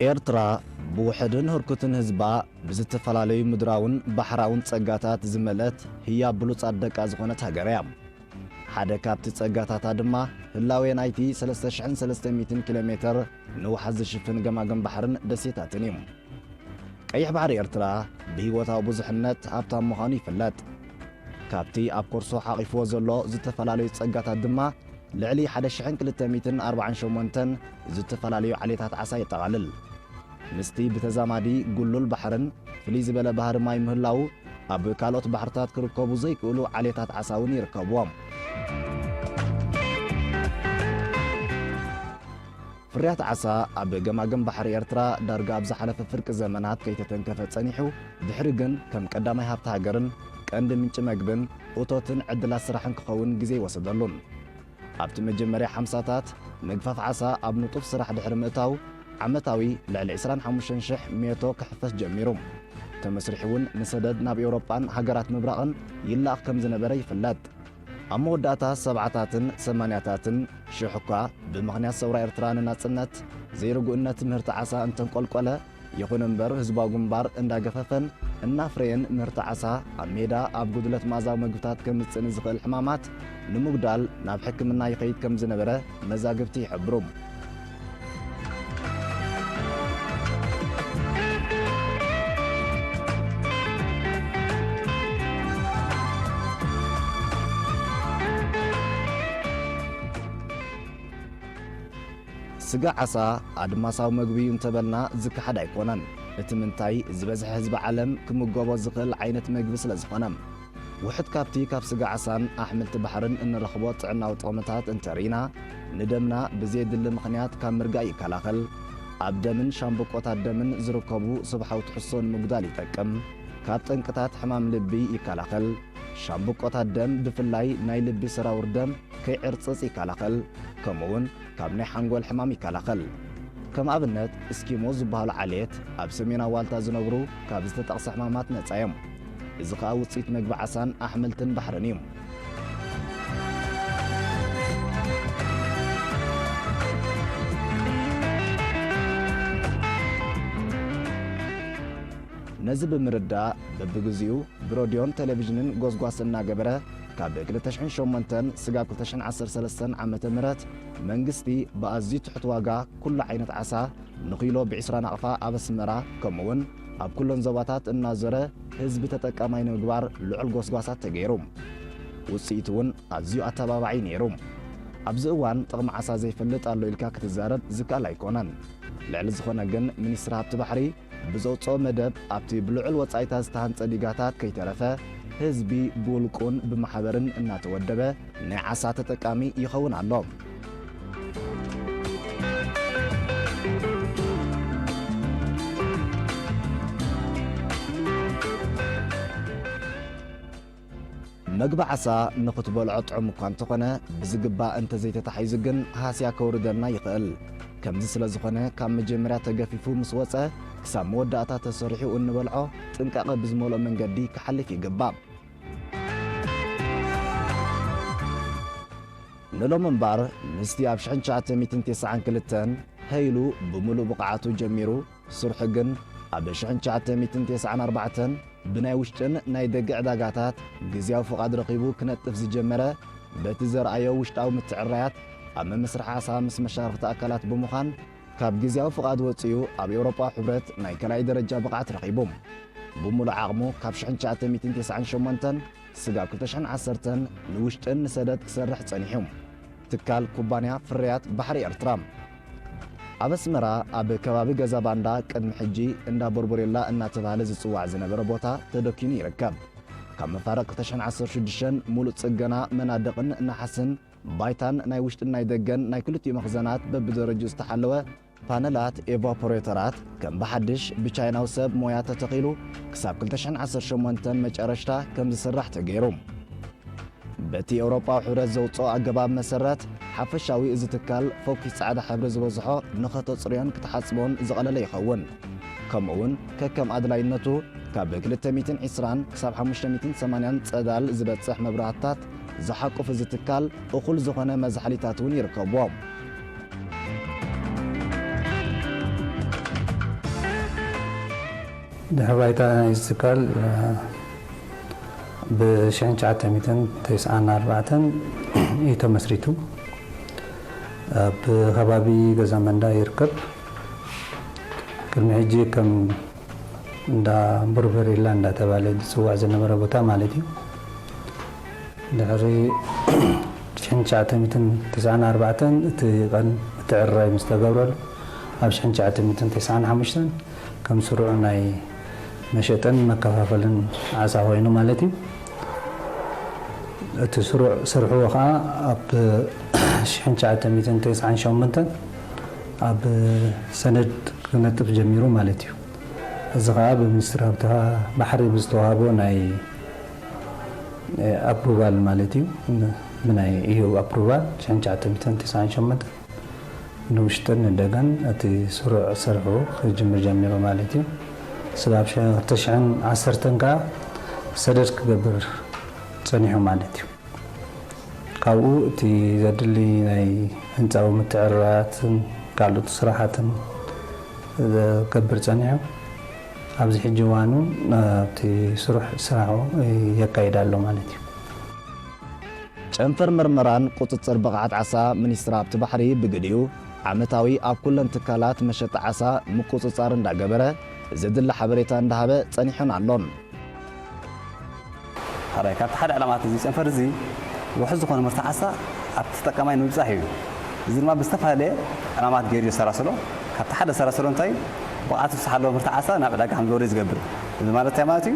ኤርትራ ብውሑድን ህርኩትን ህዝባ ብዝተፈላለዩ ምድራውን ባሕራውን ጸጋታት ዝመልአት ህያብ ብሉጻት ደቃ ዝኾነት ሃገር እያ። ሓደ ካብቲ ጸጋታታ ድማ ህላዌ ናይቲ ሰለስተ ሽሕን ሰለስተ ሚእትን ኪሎ ሜተር ንውሓት ዝሽፍን ገማግም ባሕርን ደሴታትን እዩ። ቀይሕ ባሕሪ ኤርትራ ብህይወታዊ ብዙሕነት ሃብታም ምዃኑ ይፍለጥ። ካብቲ ኣብ ኮርሶ ሓቒፍዎ ዘሎ ዝተፈላለዩ ጸጋታት ድማ ልዕሊ ሓደ ሽሕን ክልተ ሚእትን ኣርባዓን ሸሞንተን ዝተፈላለዩ ዓሌታት ዓሳ የጠቓልል። ምስቲ ብተዛማዲ ጉሉል ባሕርን ፍልይ ዝበለ ባህሪ ማይ ምህላዉ፣ ኣብ ካልኦት ባሕርታት ክርከቡ ዘይክእሉ ዓሌታት ዓሳ እውን ይርከብዎም። ፍርያት ዓሳ ኣብ ገማግም ባሕሪ ኤርትራ ዳርጋ ኣብ ዝሓለፈ ፍርቂ ዘመናት ከይተተንከፈ ጸኒሑ፣ ድሕሪ ግን ከም ቀዳማይ ሃብቲ ሃገርን ቀንዲ ምንጪ መግብን እቶትን ዕድላት ስራሕን ክኸውን ግዜ ኣይወሰደሉን። ኣብቲ መጀመርያ ሓምሳታት፣ ምግፋፍ ዓሳ ኣብ ንጡፍ ስራሕ ድሕሪ ምእታው፣ ዓመታዊ ልዕሊ ዕስራን ሓሙሽተን ሽሕ ሜቶ ክሕፈስ ጀሚሩ። ተመስሪሑ እውን ንሰደድ ናብ ኤውሮጳን ሃገራት ምብራቕን ይለኣኽ ከም ዝነበረ ይፍለጥ። ኣብ መወዳእታ ሰብዓታትን ሰማንያታትን፣ ሽሕ እኳ ብምኽንያት ሰውራ ኤርትራ ንናጽነት ዘይርጉእነት ምህርቲ ዓሳ እንተንቆልቆለ፣ ይኹን እምበር ህዝባዊ ግንባር እንዳገፈፈን እናፍረየን ምህርቲ ዓሳ ኣብ ሜዳ ኣብ ጉድለት መኣዛዊ መግብታት ከምጽእ ንዝኽእል ሕማማት ንምጉዳል ናብ ሕክምና ይኸይድ ከም ዝነበረ መዛግብቲ ይሕብሩ። ስጋ ዓሳ ኣድማሳዊ መግቢ እዩ እንተበልና ዝከሓድ ኣይኮነን። እቲ ምንታይ፣ ዝበዝሐ ህዝቢ ዓለም ክምገቦ ዝኽእል ዓይነት መግቢ ስለ ዝኾነ። ውሑድ ካብቲ ካብ ስጋ ዓሳን ኣሕምልቲ ባሕርን እንረኽቦ ጥዕናዊ ጥቕምታት እንተርኢና፣ ንደምና ብዘየድሊ ምኽንያት ካብ ምርጋእ ይከላኸል። ኣብ ደምን ሻምብቆታት ደምን ዝርከቡ ስብሓዊ ትሕዝቶ ንምጉዳል ይጠቅም። ካብ ጠንቅታት ሕማም ልቢ ይከላኸል። ሻምብቆታት ደም፣ ብፍላይ ናይ ልቢ ሰራውር ደም፣ ከይዕርጽጽ ይከላኸል። ከምኡውን ካብ ናይ ሓንጎል ሕማም ይከላኸል። ከም ኣብነት፣ እስኪሞ ዝበሃሉ ዓሌት ኣብ ሰሜናዊ ዋልታ ዝነብሩ ካብ ዝተጠቕሰ ሕማማት ነጻ እዮም። እዚ ኸኣ ውጽኢት መግቢ ዓሳን ኣሕምልትን ባሕርን እዩ። ነዚ ብምርዳእ፣ በብግዚኡ ብሮድዮን ቴሌቪዥንን ጎስጓስ እናገበረ፣ ካብ ክልተ ሽሕን ሸሞንተን ስጋብ ክልተ ሽሕን ዓሰርተ ሰለስተን ዓመተ ምህረት መንግስቲ ብኣዝዩ ትሑት ዋጋ ኩሉ ዓይነት ዓሳ ንኪሎ ብዒስራ ናቕፋ ኣብ ኣስመራ፣ ከምኡውን ኣብ ኩለን ዞባታት እናዞረ ህዝቢ ተጠቃማይ ንምግባር ልዑል ጎስጓሳት ተገይሩ። ውጽኢቱ እውን ኣዝዩ ኣተባባዒ ነይሩ። ኣብዚ እዋን ጥቕሚ ዓሳ ዘይፈልጥ ኣሎ ኢልካ ክትዛረብ ዝከኣል ኣይኮነን። ልዕሊ ዝኾነ ግን ሚኒስትሪ ሃብቲ ባሕሪ ብዘውፅኦ መደብ ኣብቲ ብልዑል ወጻኢታት ዝተሃንጸ ዲጋታት ከይተረፈ ህዝቢ ብውልቁን ብማሕበርን እናተወደበ ናይ ዓሳ ተጠቃሚ ይኸውን ኣሎ። መግቢ ዓሳ ንኽትበልዖ ጥዑም እኳ እንተኾነ፣ ብዝግባእ እንተዘይተታሒዙ ግን ሃስያ ከውርደልና ይኽእል። ከምዚ ስለ ዝኾነ፣ ካብ መጀመርያ ተገፊፉ ምስ ወጸ ክሳብ መወዳእታ ተሰሪሑ እንበልዖ ጥንቃቐ ብዝመልኦ መንገዲ ክሓልፍ ይግባእ። ንሎሚ እምበኣር፣ ምስቲ ኣብ ሽሕን ትሽዓተ ሚእትን ተስዓን ክልተን ሃይሉ ብምሉእ ብቕዓቱ ጀሚሩ፣ ስርሑ ግን ኣብ ሽሕን ትሽዓተ ሚእትን ተስዓን ኣርባዕተን ብናይ ውሽጥን ናይ ደገ ዕዳጋታት ግዝያዊ ፍቓድ ረኺቡ ክነጥፍ ዝጀመረ፣ በቲ ዘርኣዮ ውሽጣዊ ምትዕርራያት ኣብ መመስርሒ ዓሳ ምስ መሻርኽቲ ኣካላት ብምዃን፣ ካብ ግዝያዊ ፍቓድ ወጺኡ ኣብ ኤውሮጳዊ ሕብረት ናይ ካልኣይ ደረጃ ብቕዓት ረኺቡ። ብምሉእ ዓቕሙ ካብ ሽሕን ትሽዓተ ሚእትን ተስዓን ሸሞንተን ስጋብ ክልተ ሽሕን ዓሰርተን ንውሽጥን ንሰደድ ክሰርሕ ጸኒሑ። ትካል ኩባንያ ፍርያት ባሕሪ ኤርትራ። ኣብ ኣስመራ ኣብ ከባቢ ገዛ ባንዳ ቅድሚ ሕጂ እንዳ ቦርቦሬላ እናተባህለ ዝጽዋዕ ዝነበረ ቦታ ተደኪኑ ይርከብ። ካብ መፋርቕ ክልተ ሽሕን ዓሰርተ ሽዱሽተን ሙሉእ ጽገና መናድቕን ነሓስን ባይታን ናይ ውሽጥን ናይ ደገን ናይ ክልቲኡ መኽዘናት በብደረጅኡ ዝተሓለወ ፓነላት፣ ኤቫፖሬተራት፣ ከም ብሓድሽ ብቻይናዊ ሰብ ሞያ ተተኺሉ ክሳብ ክልተ ሽሕን ዓሰርተ ሸሞንተን መጨረሽታ ከም ዝስራሕ ተገይሩ። በቲ ኤውሮጳዊ ሕብረት ዘውጽኦ ኣገባብ መሰረት፣ ሓፈሻዊ እዚ ትካል ፈኲስ ጻዕዳ ሕብሪ ዝበዝሖ ንኸተጽርዮን ክትሓጽቦን ዝቐለለ ይኸውን። ከምኡውን ከከም ኣድላይነቱ ካብ ክልተ ሚእትን ዕስራን ክሳብ ሓሙሽተ ሚእትን ሰማንያን ጸዳል ዝበጽሕ መብራህትታት ዝሓቁፍ እዚ ትካል፣ እኹል ዝኾነ መዝሓሊታት እውን ይርከብዎ። ድሕሪ ባይታ ናይዚ ትካል ብሽሕን ትሽዓተ ሚእትን ተስዓን ኣርባዕተን እዩ ተመስሪቱ። ኣብ ከባቢ ገዛ መንዳ ይርከብ። ቅድሚ ሕጂ ከም እንዳ ቡርበሬላ እንዳተባለ ዝፅዋዕ ዝነበረ ቦታ ማለት እዩ። ድሕሪ ሽሕን ትሽዓተ ሚእትን ተስዓን ኣርባዕተን እቲ ቀን ምትዕርራይ ምስ ተገብረሉ ኣብ ሽሕን ትሽዓተ ሚእትን ተስዓን ሓሙሽተን ከም ስሩዕ ናይ መሸጥን መከፋፈልን ዓሳ ኮይኑ ማለት እዩ። እቲ ስሩዕ ስርሑ ከዓ ኣብ ሽሕን ትሽዓተ ሚእትን ተስዓን ሸሞንተን ኣብ ሰነድ ክነጥፍ ጀሚሩ ማለት እዩ። እዚ ከዓ ብሚኒስትሪ ሃብቲ ባሕሪ ብዝተዋህቦ ናይ ኣፕሩቫል ማለት እዩ። ብናይ ኢህብ ኣፕሩቫል ሽሕን ትሽዓተ ሚእትን ተስዓን ሸሞንተን ንውሽጥን ንደገን እቲ ስሩዕ ስርሑ ክጅምር ጀሚሩ ማለት እዩ። ስጋብ ሸ-፣ ክልተ ሽሕን ዓሰርተን ከዓ ሰደድ ክገብር ጸኒሑ ማለት እዩ። ካብኡ እቲ ዘድሊ ናይ ህንፃዊ ምትዕርራትን ካልኦት ስራሓትን ዝገብር ጸኒሑ፣ ኣብዚ ሕጂ እዋን እውን ኣብቲ ስሩሕ ስራሑ የካይድ ኣሎ ማለት እዩ። ጨንፈር መርመራን ቁጽጽር ብቕዓት ዓሳ ሚኒስትሪ ሃብቲ ባሕሪ ብግዲኡ፣ ዓመታዊ ኣብ ኩለን ትካላት መሸጣ ዓሳ ምቁጽጻር እንዳገበረ፣ ዘድሊ ሓበሬታ እንዳሃበ ጸኒሑን ኣሎን። ካልኣይ፣ ካብቲ ሓደ ዕላማት እዚ ጨንፈር እዚ ውሑድ ዝኾነ ምህርቲ ዓሳ ኣብ ተጠቃማይ ንምብጻሕ እዩ። እዚ ድማ ብዝተፈላለየ ዕላማት ገይሩ ዘሰላስሎ። ካብቲ ሓደ ዘሰላስሎ እንታይ እዩ? ብቕዓቱ ዝተሓለወ ምህርቲ ዓሳ ናብ ዕዳጋ ከም ዝወርድ እዩ ዝገብር። እዚ ማለት እንታይ ማለት እዩ?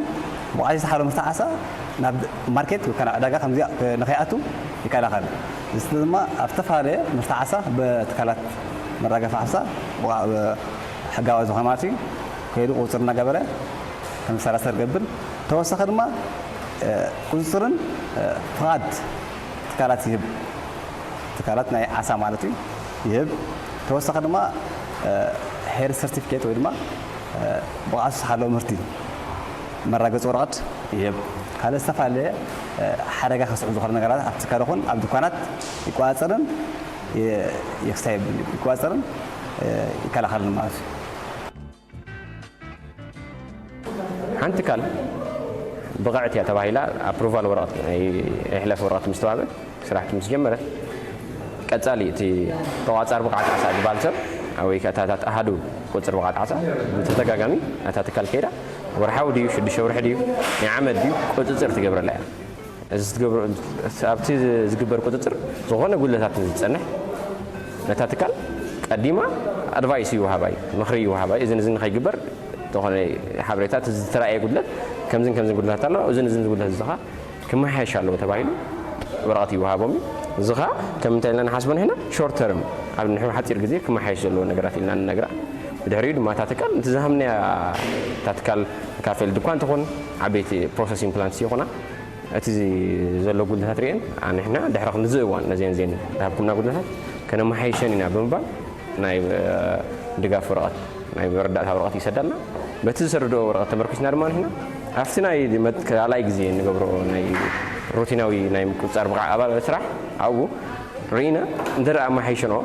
ብቕዓቱ ዝተሓለወ ምህርቲ ዓሳ ናብ ማርኬት ወይ ከዓ ናብ ዕዳጋ ከም ንኸይኣቱ ይከላኸል። እዚ ድማ ኣብ ዝተፈላለየ ምህርቲ ዓሳ ብትካላት መራገፊ ዓሳ ብቕዓ-፣ ሕጋዊ ዝኾነ ማለት እዩ ከይዱ ቁፅፅር እናገበረ ከም ዝሰላሰል ገብር። ተወሳኺ ድማ ቁፅፅርን ፍቓድ ትካላት ይህብ። ትካላት ናይ ዓሳ ማለት እዩ ይህብ። ተወሳኺ ድማ ሄር ሰርቲፊኬት ወይ ድማ ብቕዓቱ ዝሓለወ ምህርቲ መራገፂ ወረቐት ይህብ። ካልእ ዝተፈላለየ ሓደጋ ከስዕብ ዝኾነ ነገራት ኣብ ትካል ይኹን ኣብ ድኳናት ይቆፃፀርን ይክሳይ ይቆፃፀርን ይከላኸልን ማለት እዩ። ሓንቲ ትካል ብቕዕቲ እያ ተባሂላ ኣፕሩቫል ወረቐት ናይ ሕለፍ ወረቐት ምስ ተዋህበ ስራሕቲ ምስ ጀመረት ቀጻሊ እቲ ተቋጻሪ ብቕዓት ዓሳ ዝበሃል ሰብ ወይ ከኣ እታ ኣሃዱ ቁጽር ብቕዓት ዓሳ ብተደጋጋሚ ናታ ትካል ከይዳ ወርሓዊ ድዩ ሽዱሽተ ወርሒ ድዩ ናይ ዓመት ድዩ ቁጽጽር ትገብረላ እያ። እዚ ትገብሮ ኣብቲ ዝግበር ቁጽጽር ዝኾነ ጉድለታት ዝጸንሕ ነታ ትካል ቀዲማ ኣድቫይስ ይወሃባ እዩ፣ ምኽሪ ይወሃባ እዩ። እዝን እዝን ንኸይግበር ዝኾነ ሓበሬታት ዝተራእየ ጉድለት ከምዝን ከምዝን ጉድለታት ኣለዋ፣ እዝን እዝን ጉድለት እዚ ኸዓ ክመሓየሽ ኣለዎ ተባሂሉ ወረቐት ይወሃቦም እዩ። እዚ ኸዓ ከም እንታይ ኢልና ንሓስቦ ንሕና ሾርት ተርም ኣብ ንሕና ሓፂር ግዜ ክመሓየሽ ዘለዎ ነገራት ኢልና ንነግራ። ብድሕሪኡ ድማ እታ ትካል ነቲ ዝሃምናያ እታ ትካል ካፌል ድኳን ትኹን ዓበይቲ ፕሮሰሲንግ ፕላንትስ ይኹና እቲ ዘሎ ጉድለታት ርእየን ንሕና ድሕሪ ክንድዚ እዋን ነዚአን ዜን ዝሃብኩምና ጉድለታት ከነመሓይሸን ኢና ብምባል ናይ ድጋፍ ወረቐት ናይ መረዳእታ ወረቐት ይሰዳልና። በቲ ዝሰደድኦ ወረቐት ተመርኪስና ድማ ንሕና ኣብቲ ናይ ካልኣይ ግዜ እንገብሮ ናይ ሩቲናዊ ናይ ምቁፅፃር ብቕዓ ኣባል ስራሕ ኣብኡ ርኢና እንተ ደኣ ኣመሓይሸንኦ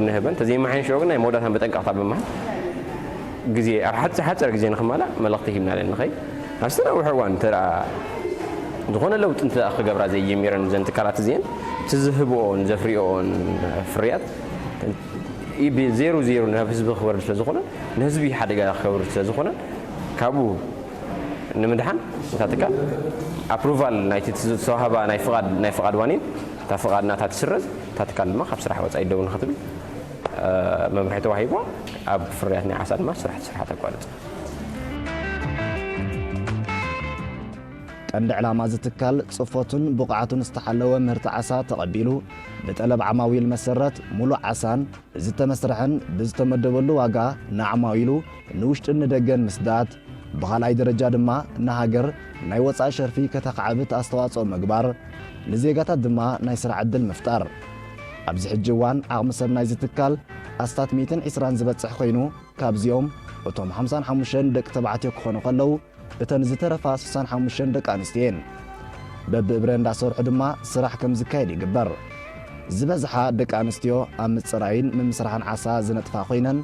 ንህበን ተዘይመሓይሸኦ ግን ናይ መወዳእታ መጠንቀቕታ ብምሃብ ግዜ ኣብ ሓፂ ሓፂር ግዜ ንክማላእ መልእኽቲ ሂብና ለን ንኸይ ኣብ ዝተነውሐ እዋን እንተ ዝኾነ ለውጢ እንተ ክገብራ ዘይጀሚረን ዘን ትካላት እዚአን እቲ ዝህብኦን ዘፍሪኦን ፍርያት ዜሩ ዜሩ ናብ ህዝቢ ክወርድ ስለ ዝኾነ ንህዝቢ ሓደጋ ክወርድ ስለ ዝኾነ ካብኡ ንምድሓን እታ ትካል ኣፕሩቫል ናይቲ ዝተዋህባ ናይ ፍቓድ ናይ ፍቓድ ዋኒን እታ ፍቓድ ናታ ትስረዝ እታ ትካል ድማ ካብ ስራሕ ወፃኢ ደው ንክትብል መምርሒ ተዋሂብዋ ኣብ ፍርያት ናይ ዓሳ ድማ ስራሕ ትስራሕ ተቋርፅ። ቀንዲ ዕላማ እዚ ትካል ጽፎቱን ብቕዓቱን ዝተሓለወ ምህርቲ ዓሳ ተቐቢሉ ብጠለብ ዓማዊል መሰረት ሙሉእ ዓሳን ዝተመስርሐን ብዝተመደበሉ ዋጋ ንዓማዊሉ ንውሽጥን ንደገን ምስዳድ ብኻልኣይ ደረጃ ድማ ንሃገር ናይ ወጻኢ ሸርፊ ከተኻዕብት ኣስተዋጽኦ ምግባር ንዜጋታት ድማ ናይ ስራሕ ዕድል ምፍጣር ኣብዚ ሕጂ እዋን ዓቕሚ ሰብ ናይዚ ትካል ኣስታት ሚእትን ዕስራን ዝበጽሕ ኮይኑ ካብዚኦም እቶም ሓምሳን ሓሙሽተን ደቂ ተባዕትዮ ክኾኑ ከለዉ እተን ዝተረፋ ስሳን ሓሙሽተን ደቂ ኣንስትዮ እየን። በብእብረ እንዳሰርሑ ድማ ስራሕ ከም ዝካየድ ይግበር። ዝበዝሓ ደቂ ኣንስትዮ ኣብ ምፅራይን ምምስራሕን ዓሳ ዝነጥፋ ኮይነን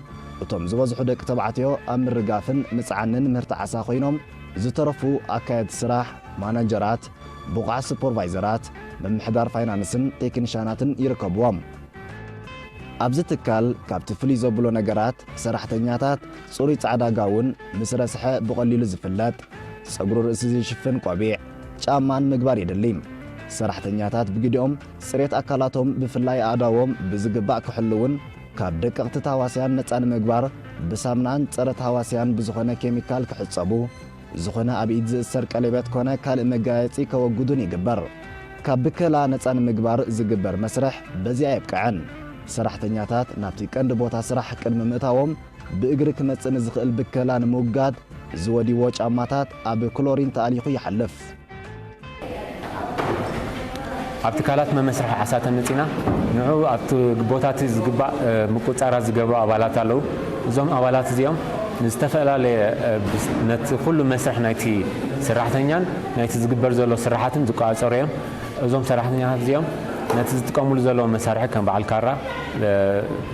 እቶም ዝበዝሑ ደቂ ተባዕትዮ ኣብ ምርጋፍን ምጽዓንን ምህርቲ ዓሳ ኮይኖም፣ ዝተረፉ ኣካየድቲ ስራሕ፣ ማናጀራት፣ ብቑዓት ሱፐርቫይዘራት፣ ምምሕዳር ፋይናንስን ቴክኒሻናትን ይርከብዎም። ኣብዚ ትካል ካብቲ ፍልይ ዘብሎ ነገራት፣ ሰራሕተኛታት ጽሩይ ጻዕዳ ጋውን ምስ ረስሐ ብቐሊሉ ዝፍለጥ፣ ጸጉሪ ርእሲ ዝሽፍን ቆቢዕ፣ ጫማን ምግባር የድሊ። ሰራሕተኛታት ብግዲኦም ጽሬት ኣካላቶም ብፍላይ ኣእዳዎም ብዝግባእ ክሕልውን ካብ ደቀቕቲ ታዋስያን ነጻ ንምግባር ብሳምናን ጸረ ታዋስያን ብዝኾነ ኬሚካል ክሕጸቡ፣ ዝኾነ ኣብ ኢድ ዝእሰር ቀለቤት ኮነ ካልእ መጋየጺ ከወግዱን ይግበር። ካብ ብከላ ነጻ ንምግባር ዝግበር መስርሕ በዚ ኣየብቅዐን። ሰራሕተኛታት ናብቲ ቀንዲ ቦታ ስራሕ ቅድሚ ምእታዎም ብእግሪ ክመጽእ ንዝኽእል ብከላ ንምውጋድ ዝወድይዎ ጫማታት ኣብ ክሎሪን ተኣሊኹ ይሓልፍ። ኣብ ትካላት መመስርሒ ዓሳ ተመጺና፣ ንዑ ኣብቲ ቦታ እቲ ዝግባእ፣ እ፣ ምቁጻራት ዝገብሩ ኣባላት ኣለዉ። እዞም ኣባላት እዚኦም ንዝተፈላለየ፣ እ፣ ብስ-፣ ነቲ ኩሉ መስርሕ ናይቲ ሰራሕተኛን ናይቲ ዝግበር ዘሎ ስራሓትን ዝቆጻጸሩ እዮም። እዞም ሰራሕተኛታት እዚኦም ነቲ ዝጥቀሙሉ ዘለዉ መሳርሒ ከም በዓል ካራ፣ እ፣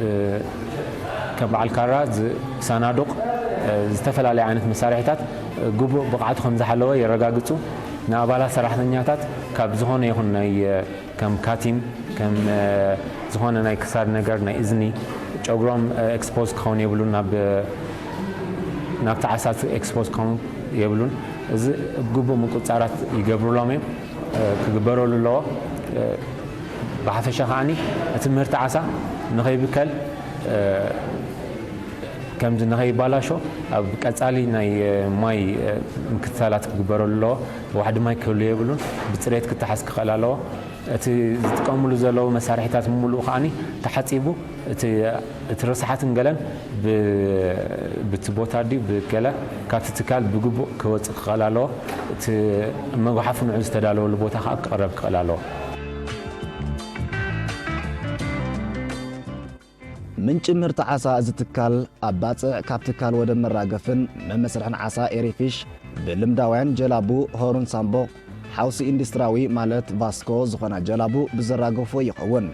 እ፣ ከም በዓል ካራ፣ ዝ-፣ ሳናዱቕ፣ እ፣ ዝተፈላለየ ዓይነት መሳርሒታት፣ እ፣ ግቡእ ብቕዓቱ ከም ዝሓለወ የረጋግጹ። ንኣባላት ሰራሕተኛታት ካብ ዝኾነ ይኹን ናይ፣ እ፣ ከም ካቲም፣ ከም፣ እ፣ ዝኾነ ናይ ክሳድ ነገር፣ ናይ እዝኒ፣ ጨጉሮም፣ እ፣ ኤክስፖዝ ክኸውን የብሉን፣ ናብ፣ እ፣ ናብቲ ዓሳ ኤክስፖዝ ክኸውን የብሉን። እዚ ግቡእ ምቁጻራት ይገብሩሎም እዮም፣ እ፣ ክግበረሉ ኣለዎ። እ፣ ብሓፈሻ ከዓኒ እቲ ምህርቲ ዓሳ ንኸይብከል፣ እ፣ ከምዚ ንኸይባላሾ ኣብ ቀጻሊ ናይ፣ እ፣ ማይ፣ እ፣ ምክትታላት ክግበረሉ ኣለዎ። ዋሕዲ ማይ ክህሉ የብሉን። ብጽሬት ክተሓዝ ክኽእል ኣለዎ። እቲ ዝጥቀሙሉ ዘለዉ መሳርሒታት ብምሉኡ ከዓኒ ተሓጺቡ፣ እቲ፣ እቲ ርስሓትን ገለን ብ-፣ ብቲ ቦታ ድዩ ብገለ ካብቲ ትካል ብግቡእ ክወጽእ ክኽእል ኣለዎ። እቲ መጉሓፊ ንዑ ዝተዳለወሉ ቦታ ከኣ ክቕረብ ክኽእል ኣለዎ። ምንጪ ምህርቲ ዓሳ እዚ ትካል ኣብ ባጽዕ ካብ ትካል ወደብ መራገፍን መመስርሕን ዓሳ ኤሪፊሽ ብልምዳውያን ጀላቡ ሆሩን ሳምቦቕ ሓውሲ ኢንዱስትራዊ ማለት ቫስኮ ዝኾና ጀላቡ ብዘራገፎ ይኸውን።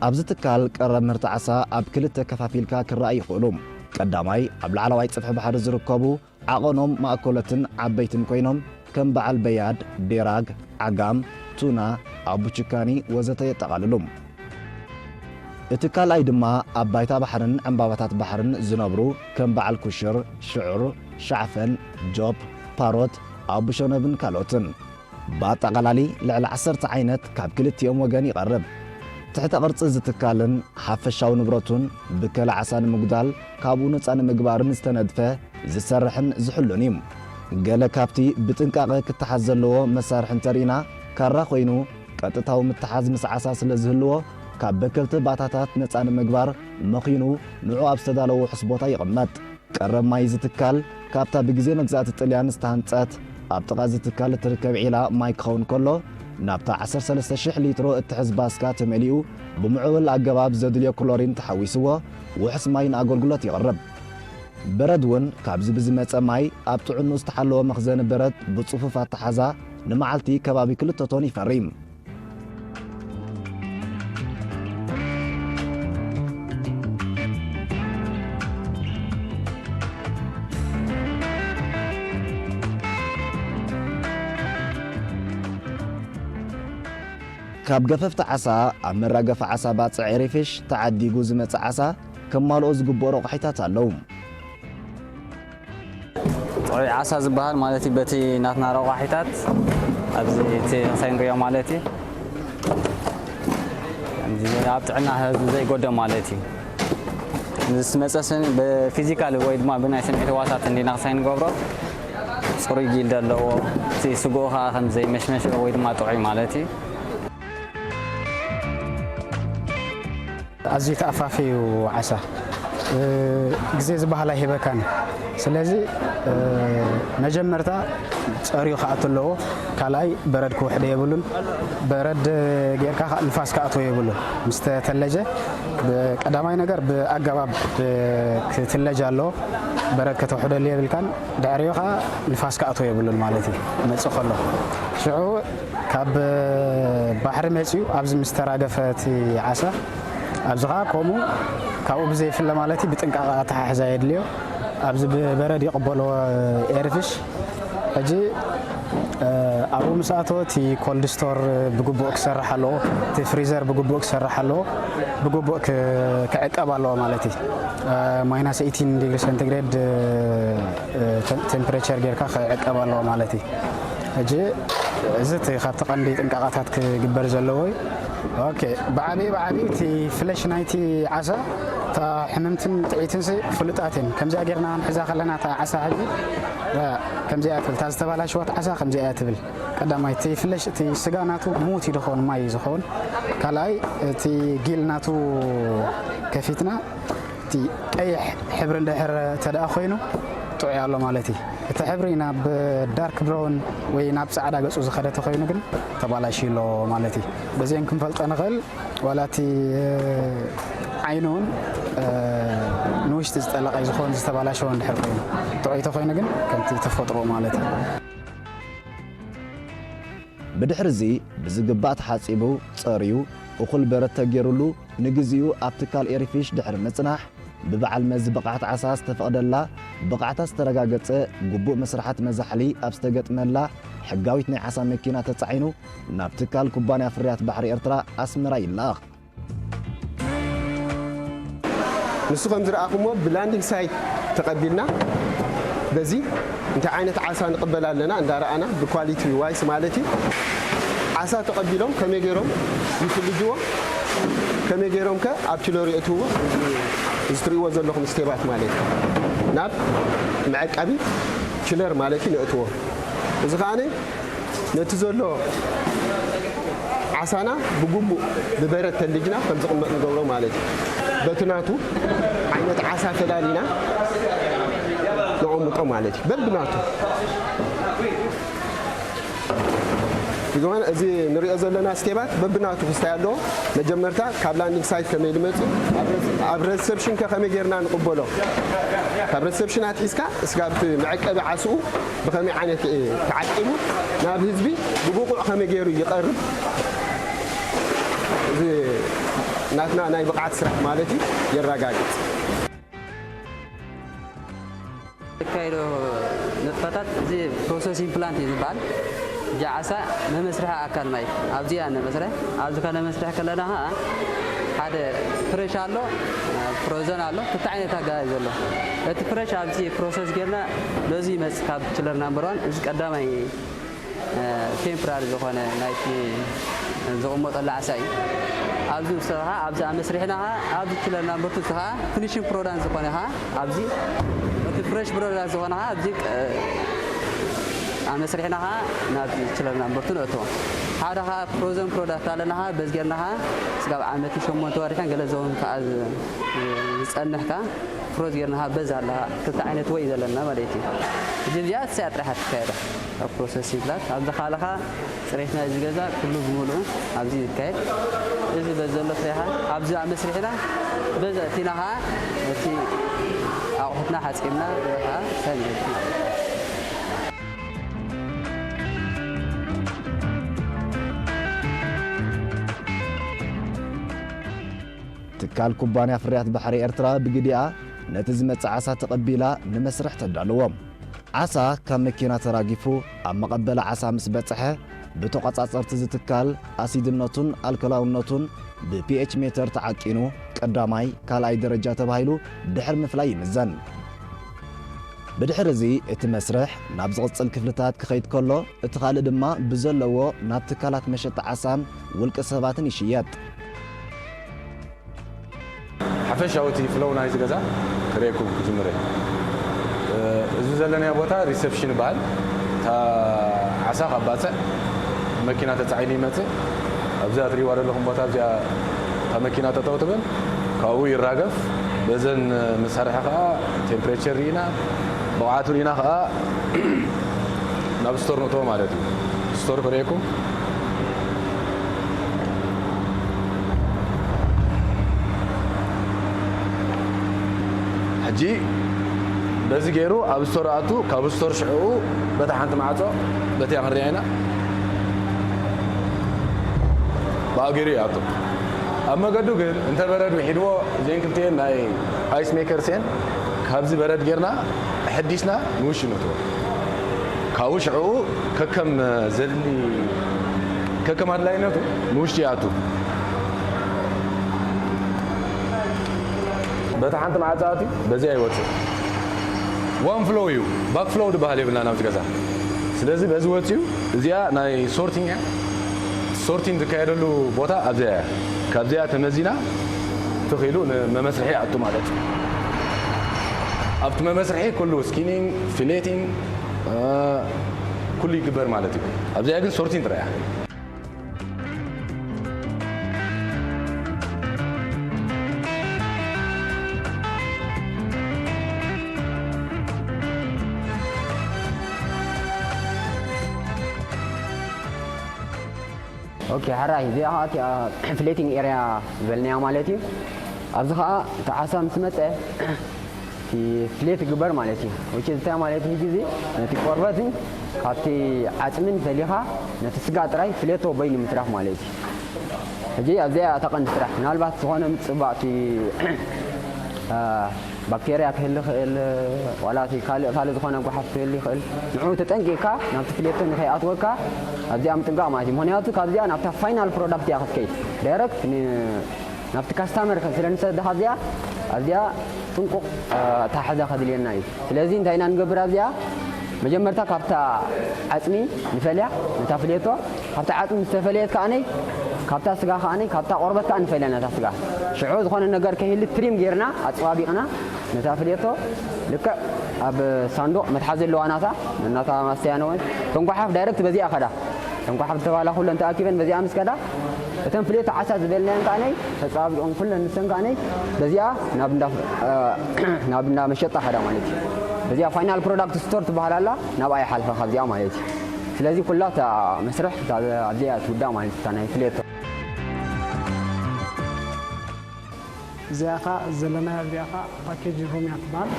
ኣብዚ ትካል ቀረብ ምህርቲ ዓሳ ኣብ ክልተ ከፋፊልካ ክረኣዩ ይኽእሉ። ቀዳማይ፣ ኣብ ላዕለዋይ ጽፍሒ ባሕሪ ዝርከቡ ዓቐኖም ማእከሎትን ዓበይትን ኮይኖም፣ ከም በዓል በያድ፣ ዴራግ፣ ዓጋም፣ ቱና፣ ኣቡችካኒ ወዘተ የጠቓልሉ። እቲ ካልኣይ ድማ ኣብ ባይታ ባሕርን ዕምባባታት ባሕርን ዝነብሩ ከም በዓል ኩሽር፣ ሽዑር፣ ሻዕፈን፣ ጆፕ፣ ፓሮት፣ ኣቡሸነብን ካልኦትን። ብኣጠቓላሊ ልዕሊ ዓሰርተ ዓይነት ካብ ክልቲኦም ወገን ይቐርብ። ትሕተ ቅርጺ እዚ ትካልን ሓፈሻዊ ንብረቱን ብከላ ዓሳ ንምጉዳል ካብኡ ነጻ ንምግባርን ዝተነድፈ ዝሰርሕን ዝሕሉን እዩ። ገለ ካብቲ ብጥንቃቐ ክተሓዝ ዘለዎ መሳርሒ እንተርኢና፣ ካራ ኮይኑ ቀጥታዊ ምትሓዝ ምስ ዓሳ ስለ ዝህልዎ፣ ካብ በከልቲ ባታታት ነጻ ንምግባር መኺኑ ንዑ ኣብ ዝተዳለወ ውሑስ ቦታ ይቕመጥ። ቀረብ ማይ እዚ ትካል ካብታ ብግዜ መግዛእቲ ጥልያን ዝተሃንጸት ኣብ ጥቓ እዚ ትካል እትርከብ ዒላ ማይ ክኸውን ከሎ፣ ናብታ ዓሰርተ ሰለስተ ሽሕ ሊትሮ እትሕዝ ባስካ ተመሊኡ ብምዕቡል ኣገባብ ዘድልዮ ክሎሪን ተሓዊስዎ ውሑስ ማይ ንኣገልግሎት ይቕርብ። በረድ እውን ካብዚ ብዝመጸ ማይ ኣብ ጥዕኑ ዝተሓለወ መኽዘኒ በረድ ብጽፉፍ ኣተሓዛ ንመዓልቲ ከባቢ ክልተ ቶን ይፈሪ። ካብ ገፈፍቲ ዓሳ ኣብ መራገፊ ዓሳ ባጽዕ ኤሪፊሽ ተዓዲጉ ዝመጽእ ዓሳ ከማልኦ ዝግብኦ ረቑሒታት ኣለዉ። ጥዑይ ዓሳ ዝበሃል ማለት እዩ፣ በቲ ናትና ረቋሒታት ኣብዚ እቲ ክሳይ ንሪኦ ማለት እዩ። ከምዚ ኣብ ጥዕና ህዝቢ ዘይጎደ ማለት እዩ። ምስ መጸ ስኒ ብፊዚካል ወይ ድማ ብናይ ስምዒት ህዋሳት እንዲና ክሳይ ንገብሮ ጽሩይ ጊልዲ ኣለዎ። እቲ ስግኡ ኸዓ ከም ዘይመሽመሸ ወይ ድማ ጥዑይ ማለት እዩ። ኣዝዩ ተኣፋፊ እዩ ዓሳ። እ፣ ግዜ ዝበሃል ኣይህበካን። ስለዚ፣ እ፣ መጀመርታ ጸርዩ ክኣቱ ኣለዎ። ካልኣይ በረድ ክውሕደ የብሉን። በረድ ጌርካ ከኣ ንፋስ ክኣትዎ የብሉን። ምስ ተተለጀ፣ ብ-፣ ቀዳማይ ነገር ብኣገባብ ብ-፣ ክትለጅ ኣለዎ። በረድ ከተውሕደሉ የብልካን። ድሕሪኡ ከኣ ንፋስ ክኣትዎ የብሉን ማለት እዩ። መጽእ ከሎ። ሽዑ ካብ ባሕሪ መጺኡ ኣብዚ ምስ ተራገፈ እቲ ዓሳ፣ ኣብዚ ኸኣ ከምኡ ካብኡ ብዘይፍለ ማለት እዩ፣ ብጥንቃቐ ኣተሓሕዛ የድልዮ። ኣብዚ ብበረድ ይቕበሎ ኤርፊሽ። ሕጂ፣ እ፣ ኣብኡ ምስ ኣተወ እቲ ኮልድ ስቶር ብግቡእ ክሰርሕ ኣለዎ፣ እቲ ፍሪዘር ብግቡእ ክሰርሕ ኣለዎ፣ ብግቡእ ክ-፣ ክዕቀብ ኣለዎ ማለት እዩ። እ፣ ማይናስ ኤይቲን ዲግሪ ሴንቲግሬድ፣ እ፣ ቴም-፣ ቴምፕሬቸር ጌርካ ክዕቀብ ኣለዎ ማለት እዩ። ሕጂ እዚ እቲ ካብቲ ቀንዲ ጥንቃቐታት ክግበር ዘለዎ እዩ። ኦኬ፣ ብዓብዪ ብዓብዪ እቲ ፍለሽ ናይቲ ዓሳ፣ እታ ሕምምትን ጥዕይትን ሲ ፍሉጣት እየን። ከምዚኣ ጌርና ክንሕዛ ከለና እታ ዓሳ ሕጂ፣ እ፣ ከምዚኣ እያ ትብል። እታ ዝተባላሸወት ዓሳ ከምዚኣ እያ ትብል። ቀዳማይ እቲ ፍለሽ፣ እቲ ስጋ ናቱ ምዉት እዩ ዝኸውን፣ ማይ እዩ ዝኸውን። ካልኣይ እቲ ጊል ናቱ ከፊትና እቲ ቀይሕ ሕብሪ እንድሕር ተደኣ ኮይኑ ጥዑይ ኣሎ ማለት እዩ። እቲ ሕብሪ ናብ ዳርክ ብራውን ወይ ናብ ጻዕዳ ገጹ ዝኸደ ተኾይኑ ግን ተባላሽዩ ኣሎ ማለት እዩ። በዚአን ክንፈልጦ ንኽእል። ዋላ እቲ ዓይኑ እውን ንውሽጢ ዝጠለቐ ዝኸውን ዝተባላሸወ እንድሕር ኮይኑ፣ ጥዑይ ተኾይኑ ግን ከምቲ ተፈጥሮ ማለት እዩ። ብድሕርዚ ብዝግባእ ተሓጺቡ፣ ጸርዩ፣ እኹል በረድ ተገይሩሉ፣ ንግዚኡ ኣብ ትካል ኤሪፊሽ ድሕሪ ምጽናሕ፣ ብበዓል መዚ ብቕዓት ዓሳ ዝተፈቕደላ፣ ብቕዓታ ዝተረጋገጸ፣ ግቡእ መስርሓት መዛሕሊ ኣብ ዝተገጥመላ ሕጋዊት ናይ ዓሳ መኪና ተጻዒኑ ናብ ትካል ኩባንያ ፍርያት ባሕሪ ኤርትራ ኣስመራ ይለኣኽ። ንሱ ከም ዝረኣኹሞ ብላንዲንግ ሳይት ተቐቢልና በዚ እንታይ ዓይነት ዓሳ ንቕበል ኣለና እንዳረኣና ብኳሊቲ ዋይስ ማለት እዩ። ዓሳ ተቐቢሎም ከመይ ገይሮም ይፍልጅዎ፣ ከመይ ገይሮም ከ ኣብ ችለሩ የእትውዎ፣ እዚ ትርእይዎ ዘለኹም ስቴባት ማለት እዩ። ናብ መዐቀቢ ችለር ማለት እዩ ነእትዎ። እዚ ከኣነ ነቲ ዘሎ ዓሳና ብግቡእ ብበረድ ተልጅና ከም ዝቕመጥ ንገብሮ ማለት እዩ። በቲ ናቱ ዓይነት ዓሳ ፈላሊና ነቐምጦ ማለት እዩ። በብናቱ ዝኮነ እዚ ንሪኦ ዘለና ስቴባት በብናቱ ክስታይ ኣለዎ። መጀመርታ ካብ ላንዲንግ ሳይት ከመይ ዝመፅእ፣ ኣብ ሬስ- ኣብ ሬሰፕሽን ከ ከመይ ጌርና ንቕበሎ፣ ካብ ሬሰፕሽን ኣትሒዝካ እስካብ እቲ መዐቀቢ ዓስኡ ብኸመይ ዓይነት ተዓቂቡ ናብ ህዝቢ ብብቑዕ ከመይ ገይሩ ይቐርብ፣ እዚ ናትና ናይ ብቕዓት ስራሕ ማለት እዩ የረጋግጽ። ዘካይዶ ንጥፈታት እዚ ፕሮሰሲንግ ፕላንት እዩ ዝበሃል። እጃ ዓሳ መመስርሒ ኣካል ማይ ኣብዚኣ ነመስርሕ። ኣብዚ ከነመስርሕ ከለና ኸዓ ሓደ ፍረሽ ኣሎ፣ ፍሮዘን ኣሎ፣ ክልተ ዓይነት ኣገባብ ዘሎ። እቲ ፍረሽ ኣብዚ ፕሮሰስ ጌርና በዚ ይመጽእ ካብ ችለር ናምበር ዋን። እዚ ቀዳማይ ቴምፕራሪ ዝኾነ ናይቲ ዝቕመጠሉ ዓሳ እዩ። ኣብዚ ውስተ ኸዓ ኣብዚ ኣመስሪሕና ኸዓ ኣብዚ ችለር ናምበር ቱ ኸዓ ፊኒሽንግ ፕሮዳክት ዝኾነ ኸዓ ኣብዚ እቲ ፍረሽ ፕሮዳክት ዝኾነ ኸዓ ኣብዚ ኣመስሪሕና ኸዓ ናብ ችለር ናምበር ቱ ነእትዎ። ሓደ ኸዓ ፍሮዘን ፕሮዳክት ኣለና ኸዓ በዚ ጌርና ኸዓ ስጋብ ዓመት ሸሞንተ ወርሕን ገለ ዘውን ከዓ ዝፀንሕ ከዓ ፍሮዝ ጌርና ኸዓ በዚ ኣለኻ ክልተ ዓይነት ወይ ዘለና ማለት እዩ። እዚ እዚኣ እሳያ ጥራሕ ትካየዳ ኣብ ፕሮሰሲንግ ፕላንት ኣብዚ ካልኻ ፅሬትና እዚ ገዛ ኩሉ ብምሉኡ ኣብዚ ይካየድ። እዚ በዚ ዘሎ ፍሬኻ ኣብዚ ኣመስሪሕና በዚ እቲና ኸዓ እቲ ኣቑሑትና ሓፂብና ከዓ ሰሚዕና ትካል ኩባንያ ፍርያት ባሕሪ ኤርትራ ብግዲኣ ነቲ ዝመጽእ ዓሳ ተቐቢላ ንመስርሕ ተዳልዎ። ዓሳ ካብ መኪና ተራጊፉ ኣብ መቐበሊ ዓሳ ምስ በጽሐ ብተቖጻጸርቲ ዝትካል ኣሲድነቱን ኣልኮላውነቱን ብፒኤች ሜተር ተዓቂኑ ቀዳማይ ካልኣይ ደረጃ ተባሂሉ ድሕሪ ምፍላይ ይምዘን። ብድሕሪ እዚ እቲ መስርሕ ናብ ዝቕጽል ክፍልታት ክኸይድ ከሎ እቲ ካልእ ድማ ብዘለዎ ናብ ትካላት መሸጢ ዓሳን ውልቂ ሰባትን ይሽየጥ። ሓፈሻዊ እቲ ፍሎው ናይዚ ገዛ ክርእየኩም ክጅምር እየ። እዚ ዘለናዮ ቦታ ሪሰፕሽን ይበሃል። እታ ዓሳ ካብ ባፅዕ መኪና ተፃዒኑ ይመፅእ። ኣብዚኣ ትሪእዋ ዘለኹም ቦታ እዚኣ እታ መኪና ጠጠው ትብል፣ ካብኡ ይራገፍ። በዘን መሳርሒ ከዓ ቴምፕሬቸር ርኢና ብቕዓቱ ርኢና ከዓ ናብ ስቶር ንእትዎ ማለት እዩ። ስቶር ክርእየኩም። ሕጂ በዚ ገይሩ ኣብ ስቶር ኣቱ፣ ካብ ስቶር ሽዕኡ በታ ሓንቲ ማዕፆ በቲያ ክንሪኣ ኢና። ብኣገሩ ይኣቱ። ኣብ መገዱ ግን እንተ በረድ ውሒድዎ፣ እዚአን ክልቲኤን ናይ ኣይስ ሜከርስ እየን። ካብዚ በረድ ጌርና ኣሐዲስና ንውሽኖ። ካብኡ ሽዕኡ ከከም ዘድሊ፣ ከከም ኣድላይነቱ ንውሽጢ ይኣቱ። በቲ ሓንቲ መዓፃ ኣትዩ በዚኣ ይወፅእ። ዋን ፍሎው እዩ፣ ባክ ፍሎው ዝበሃል የብልና ናብዚ ገዛ። ስለዚ በዚ ወፂኡ፣ እዚኣ ናይ ሶርቲንግ እያ። ሶርቲንግ ዝካየደሉ ቦታ ኣብዚኣ እያ። ካብዚኣ ተመዚና ትኽኢሉ ንመመስርሒ ይኣቱ ማለት እዩ። ኣብቲ መመስርሒ ኩሉ ስኪኒንግ፣ ፊሌቲንግ፣ እ፣ ኩሉ ይግበር ማለት እዩ። ኣብዚኣ ግን ሶርቲንግ ጥራይ እያ። ኦኬ፣ ሕራይ፣ እዚኣ ከዓ እቲኣ ፍሌቲንግ ኤርያ ዝበልናያ ማለት እዩ። ኣብዚ ከዓ እቲ ዓሳ ምስ መፀ እቲ ፍሌት ይግበር ማለት እዩ። ዊች እንታይ ማለት እዩ? ሕጂ እዚ ነቲ ቆርበትን ካብቲ ዓፅምን ፈሊኻ ነቲ ስጋ ጥራይ ፍሌቶ በይኑ ምትራፍ ማለት እዩ። ሕጂ ኣብዚኣ እታ ቀንዲ ስራሕ፣ ምናልባት ዝኾነ ምፅባቕ እቲ እ፣ ባክቴርያ ክህሊ ይኽእል፣ ዋላ እቲ ካልእ ካልእ ዝኾነ ጓሓፍ ክህሊ ይኽእል። ንዑ ተጠንቂቕካ ናብቲ ፍሌቶ ንኸይኣትወካ ኣብዚኣ ምጥንቃቕ ማለት እዩ። ምኽንያቱ ካብዚኣ ናብታ ፋይናል ፕሮዳክት እያ ክትከይድ። ዳይረክት ን-፣ ናብቲ ካስታመር ከ-፣ ስለ ንሰዳ ካብዚኣ ኣብዚኣ ጥንቁቕ፣ እ፣ ኣተሓሕዛ ከድልየና እዩ። ስለዚ እንታይ ኢና ንገብር ኣብዚኣ? መጀመርታ ካብታ ዓፅሚ ንፈልያ ነታ ፍሌቶ፣ ካብታ ዓፅሚ ዝተፈለየት ከኣነይ ካብታ ስጋ ከኣነይ ካብታ ቆርበት ከኣ ንፈልያ ነታ ስጋ። ሽዑ ዝኾነ ነገር ከይህሊ ትሪም ጌርና ኣፀባቢቕና ነታ ፍሌቶ ልክዕ ኣብ ሳንዱቕ መትሓዚ ኣለዋ ናታ፣ ናታ ማስተያ ነወን። ተንኳሓፍ ዳይረክት በዚኣ ከዳ። ተንኳሓፍ ዝተባላ ኩለን ተኣኪበን በዚኣ ምስ ከዳ፣ እተን ፍሌቶ ዓሳ ዝበልናየን ከኣነይ ተፀባቢቐን ኩለን ንሰን ከኣነይ በዚኣ ናብ እንዳ፣ እ፣ ናብ እንዳ መሸጣ ከዳ ማለት እዩ። በዚኣ ፋይናል ፕሮዳክት ስቶር ትበሃል ኣላ፣ ናብኣ ይሓልፋ ካብዚኣ ማለት እዩ። ስለዚ ኩላ እታ መስርሕ እታ ኣብዚኣ እያ ትውዳእ ማለት እዩ፣ እታ ናይ ፍሌቶ። እዚኣ ኸ ዘለናያ እዚኣ ኸ ፓኬጅ ሩም እያ ትበሃል።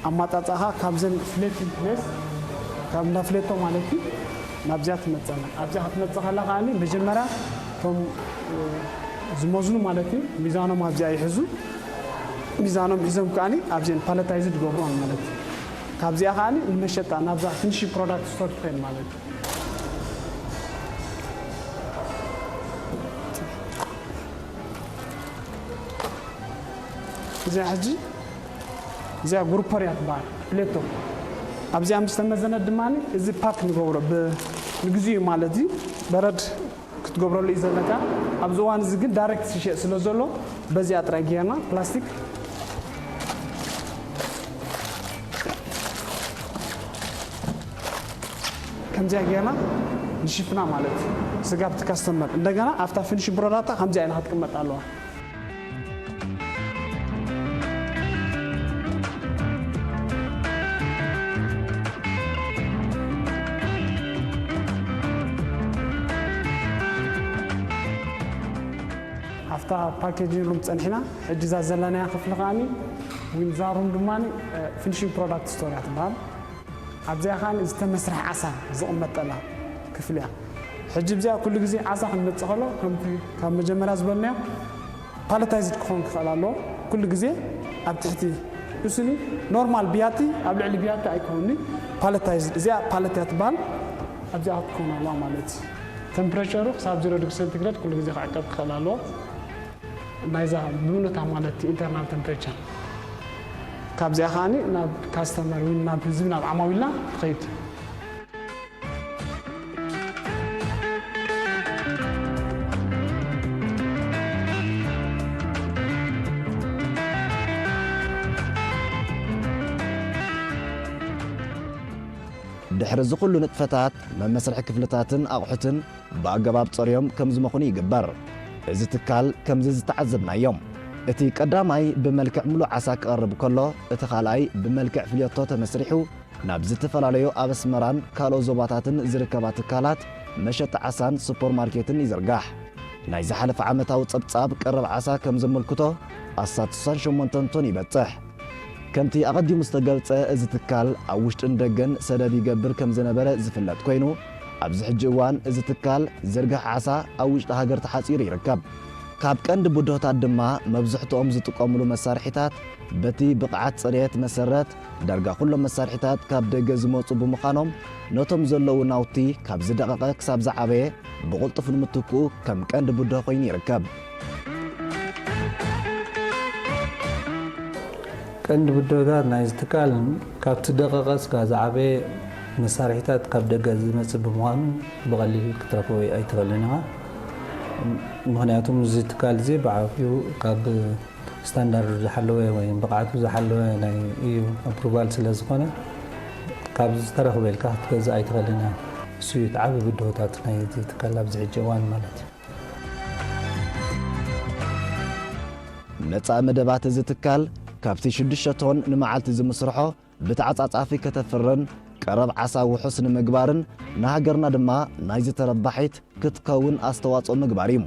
ኣማፃፅኣኻ ካብዘን ፍሌቲንግ ፕሌስ፣ ካብ እንዳ ፍሌቶ ማለት እዩ፣ ናብዚኣ ትመፀና። ኣብዚኣ ክትመፅእ ከላ ከኣ መጀመርያ እቶም፣ እ፣ ዝመዝኑ ማለት እዩ፣ ሚዛኖም ኣብዚኣ ይሕዙ። ሚዛኖም ሒዞም ከኣ ኣብዚአን ፓለታይዝድ ይገብሩኦን ማለት እዩ። ካብዚኣ ከኣ ንመሸጣ ናብዛ ፊኒሺንግ ፕሮዳክት ስቶር ትኸይድ ማለት እዩ። እዚኣ ሕጂ እዚኣ ግሩፐር እያ ትበሃል፣ ፕሌቶ። ኣብዚኣ ምስ ተመዘነት ድማ እዚ ፓክ ንገብሮ ብ-፣ ንግዚኡ ማለት እዩ፣ በረድ ክትገብረሉ እዩ ዘለካ። ኣብዚ እዋን እዚ ግን ዳይሬክት ዝሸጥ ስለ ዘሎ በዚኣ ጥራይ ጌርና ፕላስቲክ ከምዚኣ ጌርና ንሽፍና ማለት እዩ። ስጋብ እቲ ካስተመር እንደገና ኣብታ ፊኒሽ ፕሮዳክታ ከምዚኣ ኢላ ክትቅመጥ ኣለዋ። ኣብታ ፓኬጂንግ ሩም ጸኒሕና፣ ሕጂ እዛ ዘለናያ ክፍሊ ከኣ ዊንዛ ሩም ድማ ፊኒሽንግ ፕሮዳክት ስቶር እያ ትበሃል። ኣብዚኣ ከኣ ዝተመስርሐ ዓሳ ዝቕመጠላ ክፍሊ እያ። ሕጂ ኣብዚኣ ኩሉ ግዜ ዓሳ ክንመጽእ ከሎ ከምቲ ካብ መጀመርያ ዝበልናዮ ፓለታይዝድ ክኸውን ክኽእል ኣለዎ። ኩሉ ግዜ ኣብ ትሕቲ እሱኒ ኖርማል ብያቲ ኣብ ልዕሊ ብያቲ ኣይከውንኒ ፓለታይዝድ እዚኣ ፓለት እያ ትበሃል። ኣብዚኣ ክትከውን ኣለዋ ማለት እዩ። ቴምፕሬቸሩ ክሳብ ዜሮ ዲግሪ ሴንቲግሬድ ኩሉ ግዜ ክዕቀብ ክኽእል ኣለዎ። ናይዛ ብምኖታ ማለት ኢንተርናል ቴምፕሬቸር ካብዚኣ ከኣ ናብ ካስተመር ወይ ናብ ህዝቢ ናብ ዓማዊልና ትኸይድ። ድሕሪ እዚ ኩሉ ንጥፈታት መመስርሒ ክፍልታትን ኣቑሑትን ብኣገባብ ጸርዮም ከም ዝመኽኑ ይግበር። እዚ ትካል ከምዚ ዝተዓዘብናዮ እቲ ቀዳማይ ብመልክዕ ምሉእ ዓሳ ክቐርብ ከሎ እቲ ካልኣይ ብመልክዕ ፍልዮቶ ተመስሪሑ ናብ ዝተፈላለዩ ኣብ ኣስመራን ካልኦት ዞባታትን ዝርከባ ትካላት መሸጢ ዓሳን ሱፐርማርኬትን ይዝርጋሕ። ናይ ዝሓለፈ ዓመታዊ ጸብጻብ ቀረብ ዓሳ ከም ዘመልክቶ ኣስታት ስሳን ሸሞንተን ቶን ይበጽሕ። ከምቲ ኣቐዲሙ ዝተገልጸ እዚ ትካል ኣብ ውሽጥን ደገን ሰደድ ይገብር ከም ዝነበረ ዝፍለጥ ኮይኑ ኣብዚ ሕጂ እዋን እዚ ትካል ዝርግሕ ዓሳ ኣብ ውሽጢ ሃገር ተሓጺሩ ይርከብ። ካብ ቀንዲ ብድሆታት ድማ መብዝሕትኦም ዝጥቀምሉ መሳርሒታት በቲ ብቕዓት ጽሬት መሰረት ዳርጋ ኩሎም መሳርሒታት ካብ ደገ ዝመጹ ብምዃኖም ነቶም ዘለዉ ናውቲ ካብ ዝደቐቐ ክሳብ ዝዓበየ ብቕልጡፍ ንምትክኡ ከም ቀንዲ ብድሆ ኮይኑ ይርከብ። ቀንዲ ብድሆታት ናይዚ ትካል ካብቲ ደቐቐ ስጋ ዝዓበየ መሳርሒታት ካብ ደገ ዝመጽእ ብምዃኑ ብቐሊል ክትረኽቦ ኣይትኽእልን ኢኻ። ምኽንያቱም እዚ ትካል እዚ ብዓብዩ ካብ ስታንዳርዱ ዝሓለወ ወይ ብቕዓቱ ዝሓለወ ናይ ኢዩ ኣፕሩቫል ስለ ዝኾነ ካብ ዝተረኽበ ኢልካ ክትገዝእ ኣይትኽእልን ኢኻ። እሱ እዩ እቲ ዓቢ ብድሆታት ናይዚ ትካል ኣብዚ ሕጂ እዋን ማለት እዩ። መጻኢ መደባት እዚ ትካል ካብቲ ሽዱሽተ ቶን ንመዓልቲ ዝምስርሖ ብተዓጻጻፊ ከተፍርን ቀረብ ዓሳ ውሑስ ንምግባርን ንሃገርና ድማ ናይዚ ተረባሒት ክትከውን ኣስተዋጽኦ ምግባር እዩ።